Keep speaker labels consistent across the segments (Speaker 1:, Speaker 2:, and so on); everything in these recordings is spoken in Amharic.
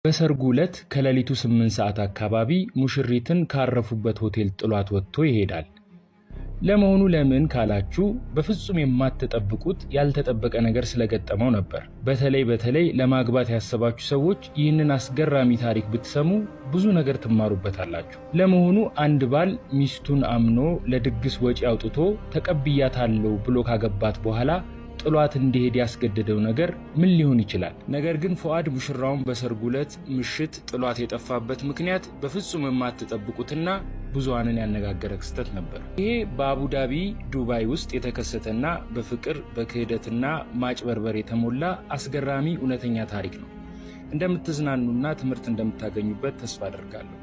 Speaker 1: በሰርጉ ዕለት ከሌሊቱ 8 ሰዓት አካባቢ ሙሽሪትን ካረፉበት ሆቴል ጥሏት ወጥቶ ይሄዳል። ለመሆኑ ለምን ካላችሁ በፍጹም የማትጠብቁት ያልተጠበቀ ነገር ስለገጠመው ነበር። በተለይ በተለይ ለማግባት ያሰባችሁ ሰዎች ይህንን አስገራሚ ታሪክ ብትሰሙ ብዙ ነገር ትማሩበታላችሁ። ለመሆኑ አንድ ባል ሚስቱን አምኖ ለድግስ ወጪ አውጥቶ ተቀብያታለሁ ብሎ ካገባት በኋላ ጥሏት እንዲሄድ ያስገደደው ነገር ምን ሊሆን ይችላል? ነገር ግን ፉአድ ሙሽራውን በሰርጉ ዕለት ምሽት ጥሏት የጠፋበት ምክንያት በፍጹም የማትጠብቁትና ብዙሃንን ያነጋገረ ክስተት ነበር። ይሄ በአቡዳቢ ዱባይ ውስጥ የተከሰተና በፍቅር በክህደትና ማጭበርበር የተሞላ አስገራሚ እውነተኛ ታሪክ ነው። እንደምትዝናኑና ትምህርት እንደምታገኙበት ተስፋ አደርጋለሁ።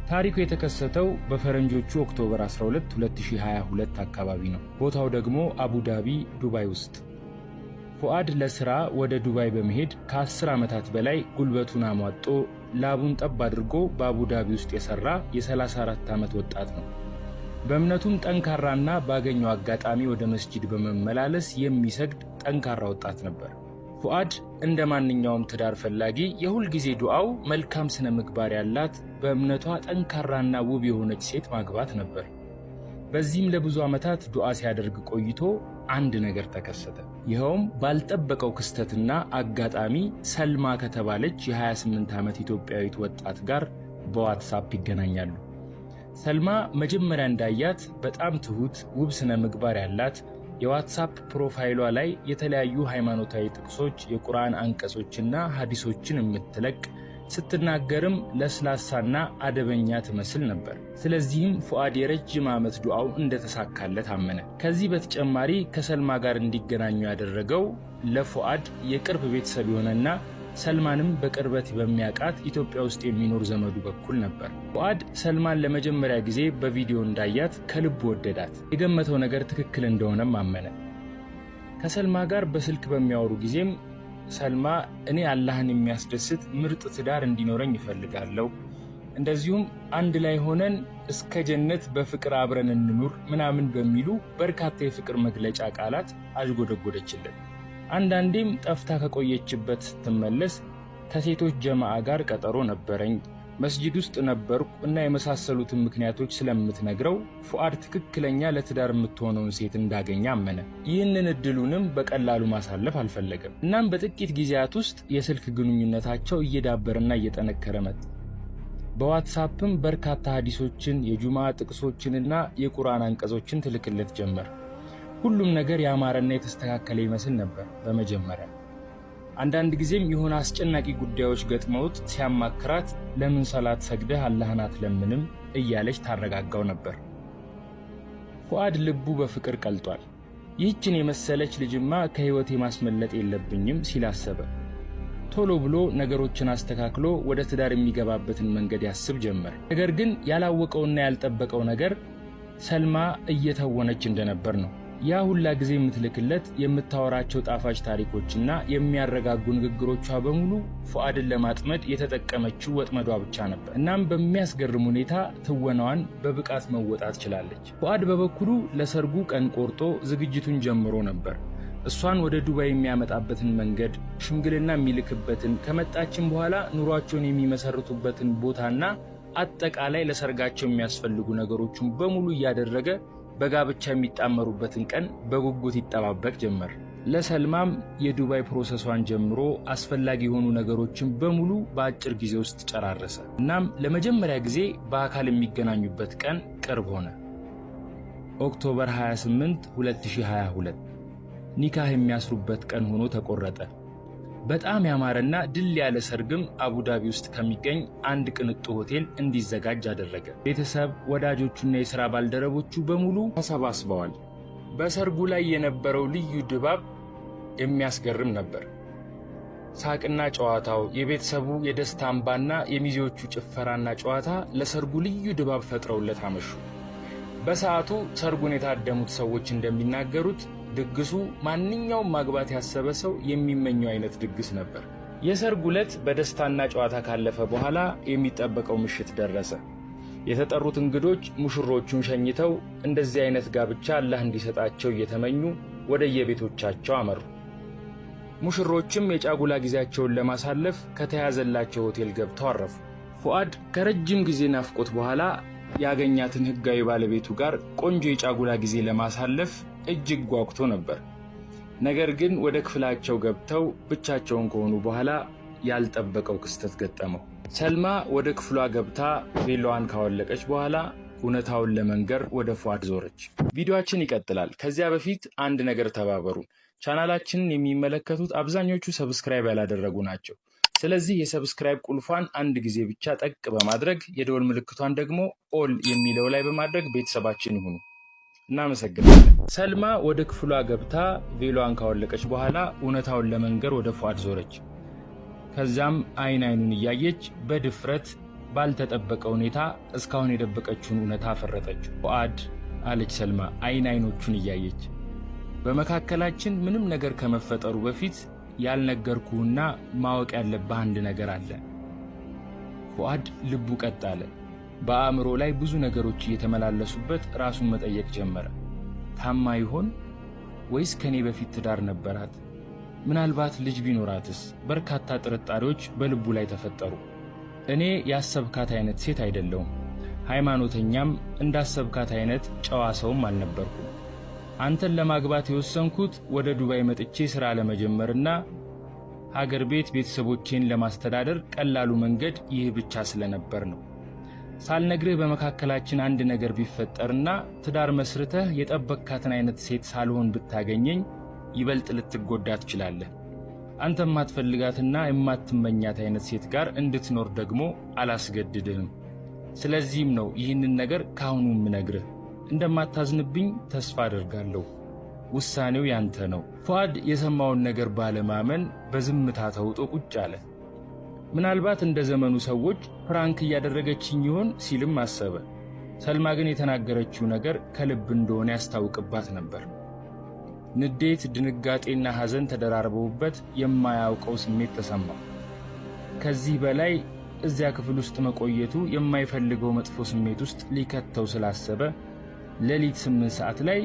Speaker 1: ታሪኩ የተከሰተው በፈረንጆቹ October 12 2022 አካባቢ ነው። ቦታው ደግሞ አቡዳቢ ዱባይ ውስጥ። ፉአድ ለስራ ወደ ዱባይ በመሄድ ከ10 ዓመታት በላይ ጉልበቱን አሟጦ ላቡን ጠብ አድርጎ በአቡዳቢ ውስጥ የሰራ የ34 ዓመት ወጣት ነው። በእምነቱም ጠንካራና ባገኘው አጋጣሚ ወደ መስጂድ በመመላለስ የሚሰግድ ጠንካራ ወጣት ነበር። ፉአድ እንደ ማንኛውም ትዳር ፈላጊ የሁል ጊዜ ዱዓው መልካም ስነ ምግባር ያላት በእምነቷ ጠንካራና ውብ የሆነች ሴት ማግባት ነበር። በዚህም ለብዙ ዓመታት ዱዓ ሲያደርግ ቆይቶ አንድ ነገር ተከሰተ። ይኸውም ባልጠበቀው ክስተትና አጋጣሚ ሰልማ ከተባለች የ28 ዓመት ኢትዮጵያዊት ወጣት ጋር በዋትሳፕ ይገናኛሉ። ሰልማ መጀመሪያ እንዳያት በጣም ትሁት፣ ውብ ስነ ምግባር ያላት፣ የዋትሳፕ ፕሮፋይሏ ላይ የተለያዩ ሃይማኖታዊ ጥቅሶች፣ የቁርአን አንቀጾችና ሐዲሶችን የምትለቅ፣ ስትናገርም ለስላሳና አደበኛ ትመስል ነበር። ስለዚህም ፉአድ የረጅም ዓመት ዱዓው እንደተሳካለት አመነ። ከዚህ በተጨማሪ ከሰልማ ጋር እንዲገናኙ ያደረገው ለፉአድ የቅርብ ቤተሰብ የሆነና ሰልማንም በቅርበት በሚያውቃት ኢትዮጵያ ውስጥ የሚኖር ዘመዱ በኩል ነበር። ፉአድ ሰልማን ለመጀመሪያ ጊዜ በቪዲዮ እንዳያት ከልቡ ወደዳት። የገመተው ነገር ትክክል እንደሆነም አመነ። ከሰልማ ጋር በስልክ በሚያወሩ ጊዜም ሰልማ እኔ አላህን የሚያስደስት ምርጥ ትዳር እንዲኖረኝ እፈልጋለሁ፣ እንደዚሁም አንድ ላይ ሆነን እስከ ጀነት በፍቅር አብረን እንኑር ምናምን በሚሉ በርካታ የፍቅር መግለጫ ቃላት አዥጎደጎደችለት። አንዳንዴም ጠፍታ ከቆየችበት ስትመለስ ከሴቶች ጀማዓ ጋር ቀጠሮ ነበረኝ፣ መስጂድ ውስጥ ነበርኩ እና የመሳሰሉትን ምክንያቶች ስለምትነግረው ፉአድ ትክክለኛ ለትዳር የምትሆነውን ሴት እንዳገኘ አመነ። ይህንን እድሉንም በቀላሉ ማሳለፍ አልፈለገም። እናም በጥቂት ጊዜያት ውስጥ የስልክ ግንኙነታቸው እየዳበረና እየጠነከረ መጣ። በዋትሳፕም በርካታ ሐዲሶችን፣ የጁማ ጥቅሶችንና የቁርአን አንቀጾችን ትልክለት ጀመር። ሁሉም ነገር ያማረና የተስተካከለ ይመስል ነበር በመጀመሪያ። አንዳንድ ጊዜም የሆነ አስጨናቂ ጉዳዮች ገጥመውት ሲያማክራት ለምን ሰላት ሰግደህ አላህን አትለምንም እያለች ታረጋጋው ነበር። ፉአድ ልቡ በፍቅር ቀልጧል። ይህችን የመሰለች ልጅማ ከሕይወቴ ማስመለጥ የለብኝም ሲል አሰበ። ቶሎ ብሎ ነገሮችን አስተካክሎ ወደ ትዳር የሚገባበትን መንገድ ያስብ ጀመር። ነገር ግን ያላወቀውና ያልጠበቀው ነገር ሰልማ እየተወነች እንደነበር ነው። ያ ሁላ ጊዜ የምትልክለት የምታወራቸው ጣፋጭ ታሪኮችና የሚያረጋጉ ንግግሮቿ በሙሉ ፉአድን ለማጥመድ የተጠቀመችው ወጥመዷ ብቻ ነበር። እናም በሚያስገርም ሁኔታ ትወናዋን በብቃት መወጣት ችላለች። ፉአድ በበኩሉ ለሰርጉ ቀን ቆርጦ ዝግጅቱን ጀምሮ ነበር። እሷን ወደ ዱባይ የሚያመጣበትን መንገድ፣ ሽምግልና የሚልክበትን፣ ከመጣችን በኋላ ኑሯቸውን የሚመሰርቱበትን ቦታና አጠቃላይ ለሰርጋቸው የሚያስፈልጉ ነገሮችን በሙሉ እያደረገ በጋብቻ የሚጣመሩበትን ቀን በጉጉት ይጠባበቅ ጀመር። ለሰልማም የዱባይ process ኧን ጀምሮ አስፈላጊ የሆኑ ነገሮችን በሙሉ በአጭር ጊዜ ውስጥ ጨራረሰ። እናም ለመጀመሪያ ጊዜ በአካል የሚገናኙበት ቀን ቅርብ ሆነ። October 28 2022 ኒካህ የሚያስሩበት ቀን ሆኖ ተቆረጠ። በጣም ያማረና ድል ያለ ሰርግም አቡዳቢ ውስጥ ከሚገኝ አንድ ቅንጡ ሆቴል እንዲዘጋጅ አደረገ። ቤተሰብ፣ ወዳጆቹና የሥራ ባልደረቦቹ በሙሉ ተሰባስበዋል። በሰርጉ ላይ የነበረው ልዩ ድባብ የሚያስገርም ነበር። ሳቅና ጨዋታው፣ የቤተሰቡ የደስታ አምባና የሚዜዎቹ ጭፈራና ጨዋታ ለሰርጉ ልዩ ድባብ ፈጥረውለት አመሹ። በሰዓቱ ሰርጉን የታደሙት ሰዎች እንደሚናገሩት ድግሱ ማንኛውም ማግባት ያሰበ ሰው የሚመኘው አይነት ድግስ ነበር። የሰርጉ ዕለት በደስታና ጨዋታ ካለፈ በኋላ የሚጠበቀው ምሽት ደረሰ። የተጠሩት እንግዶች ሙሽሮቹን ሸኝተው እንደዚህ አይነት ጋብቻ አላህ እንዲሰጣቸው እየተመኙ ወደየቤቶቻቸው አመሩ። ሙሽሮችም የጫጉላ ጊዜያቸውን ለማሳለፍ ከተያዘላቸው ሆቴል ገብተው አረፉ። ፉአድ ከረጅም ጊዜ ናፍቆት በኋላ ያገኛትን ህጋዊ ባለቤቱ ጋር ቆንጆ የጫጉላ ጊዜ ለማሳለፍ እጅግ ጓጉቶ ነበር። ነገር ግን ወደ ክፍላቸው ገብተው ብቻቸውን ከሆኑ በኋላ ያልጠበቀው ክስተት ገጠመው። ሰልማ ወደ ክፍሏ ገብታ ቬሎዋን ካወለቀች በኋላ እውነታውን ለመንገር ወደ ፉአድ ዞረች። ቪዲዮአችን ይቀጥላል። ከዚያ በፊት አንድ ነገር ተባበሩን። ቻናላችንን የሚመለከቱት አብዛኞቹ subscribe ያላደረጉ ናቸው። ስለዚህ የ subscribe ቁልፏን አንድ ጊዜ ብቻ ጠቅ በማድረግ የደወል ምልክቷን ደግሞ all የሚለው ላይ በማድረግ ቤተሰባችን ይሁኑ። እናመሰግናለን። ሰልማ ወደ ክፍሏ ገብታ ቬሎዋን ካወለቀች በኋላ እውነታውን ለመንገር ወደ ፉአድ ዞረች። ከዛም አይን አይኑን እያየች በድፍረት ባልተጠበቀ ሁኔታ እስካሁን የደበቀችውን እውነታ አፈረጠችው። "ፉአድ፣" አለች ሰልማ አይን አይኖቹን እያየች፣ "በመካከላችን ምንም ነገር ከመፈጠሩ በፊት ያልነገርኩህና ማወቅ ያለብህ አንድ ነገር አለ።" ፉአድ ልቡ ቀጥ አለ። በአእምሮ ላይ ብዙ ነገሮች እየተመላለሱበት ራሱን መጠየቅ ጀመረ። ታማ ይሆን ወይስ ከኔ በፊት ትዳር ነበራት? ምናልባት ልጅ ቢኖራትስ? በርካታ ጥርጣሬዎች በልቡ ላይ ተፈጠሩ። "እኔ ያሰብካት አይነት ሴት አይደለሁም። ሃይማኖተኛም እንዳሰብካት አይነት ጨዋ ሰውም አልነበርኩም። አንተን ለማግባት የወሰንኩት ወደ ዱባይ መጥቼ ሥራ ለመጀመርና ሀገር ቤት ቤተሰቦቼን ለማስተዳደር ቀላሉ መንገድ ይህ ብቻ ስለነበር ነው። ሳልነግርህ በመካከላችን አንድ ነገር ቢፈጠርና ትዳር መስርተህ የጠበቅካትን አይነት ሴት ሳልሆን ብታገኘኝ ይበልጥ ልትጎዳ ትችላለህ። አንተ የማትፈልጋትና የማትመኛት አይነት ሴት ጋር እንድትኖር ደግሞ አላስገድድህም። ስለዚህም ነው ይህንን ነገር ካሁኑ የምነግርህ። እንደማታዝንብኝ ተስፋ አደርጋለሁ። ውሳኔው ያንተ ነው።" ፉአድ የሰማውን ነገር ባለማመን በዝምታ ተውጦ ቁጭ አለ። ምናልባት እንደ ዘመኑ ሰዎች prank እያደረገችኝ ይሆን ሲልም አሰበ። ሰልማ ግን የተናገረችው ነገር ከልብ እንደሆነ ያስታውቅባት ነበር። ንዴት፣ ድንጋጤና ሐዘን ተደራርበውበት የማያውቀው ስሜት ተሰማው። ከዚህ በላይ እዚያ ክፍል ውስጥ መቆየቱ የማይፈልገው መጥፎ ስሜት ውስጥ ሊከተው ስላሰበ ሌሊት 8 ሰዓት ላይ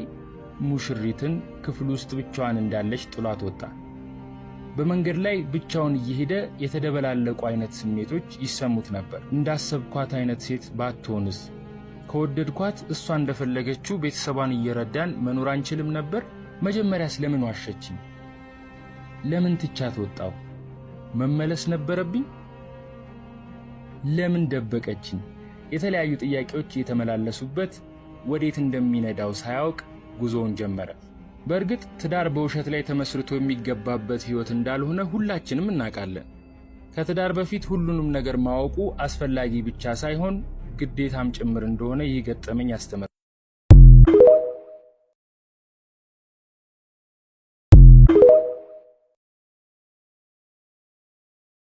Speaker 1: ሙሽሪትን ክፍል ውስጥ ብቻዋን እንዳለች ጥሏት ወጣ። በመንገድ ላይ ብቻውን እየሄደ የተደበላለቁ አይነት ስሜቶች ይሰሙት ነበር። እንዳሰብኳት አይነት ሴት ባትሆንስ? ከወደድኳት እሷ እንደፈለገችው ቤተሰቧን እየረዳን መኖር አንችልም ነበር? መጀመሪያስ ለምን ዋሸችኝ? ለምን ትቻት ወጣሁ? መመለስ ነበረብኝ? ለምን ደበቀችኝ? የተለያዩ ጥያቄዎች እየተመላለሱበት ወዴት እንደሚነዳው ሳያውቅ ጉዞውን ጀመረ። በእርግጥ ትዳር በውሸት ላይ ተመስርቶ የሚገባበት ሕይወት እንዳልሆነ ሁላችንም እናውቃለን። ከትዳር በፊት ሁሉንም ነገር ማወቁ አስፈላጊ ብቻ ሳይሆን ግዴታም ጭምር እንደሆነ ይህ ገጠመኝ ያስተምራል።